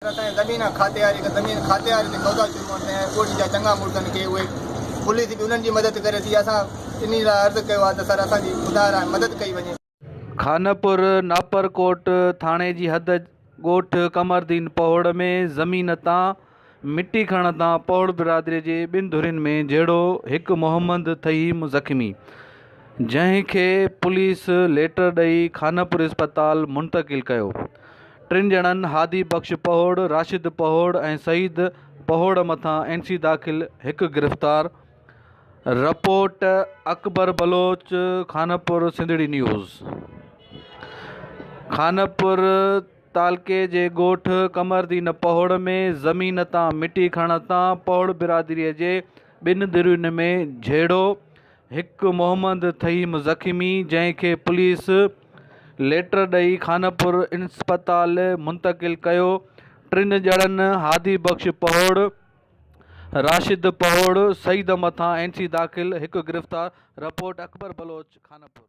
اسان جي زمين آ کاتي واري کي زمين کاتي واري تي قبضا شروع ڪن ۽ ڳوٺ جا چڱا مڙس آهن ڪي اهي پوليس به انهن جي مدد ڪري ٿي اسان انهي لاء عرض ڪيو آ ته سر اسان جي خدا را مدد ڪئي وڃي. خانپور ناپرڪوٽ ٿاڻي جي حد ڳوٺ قمرالدين پهوڙ ۾ زمين تان مٽي کڻڻ تان پهوڙ برادري جي ٻن ڌرين ۾ جهيڙو هڪ محمد ٿهيم زخمي جنهن کي پوليس ليٽر ڏئي خانپور اسپتال منتقل ڪيو ٽن ڄڻن هادي بخش پهوڙ، راشد پهوڙ ۽ سعيد پهوڙ مٿان اين سي داخل، هڪ گرفتار، رپورٽ، اڪبر بلوچ، خانپور، سنڌڙي نيوز. خانپور تعلقي جي ڳوٺ قمرالدين پهوڙ ۾ زمين تان مٽي کڻڻ تان پهوڙ برادري جي ٻن ڌرين ۾ جهيڙو، هڪ محمد ٿهيم زخمي جنهن کي پوليس ليٽر ڏئي خانپور اسپتال منتقل ڪيو ٽن ڄڻن هادي بخش پهوڙ، راشد پهوڙ، سعيد مٿان اين سي داخل، هڪ گرفتار، رپورٽ اڪبر بلوچ، خانپور.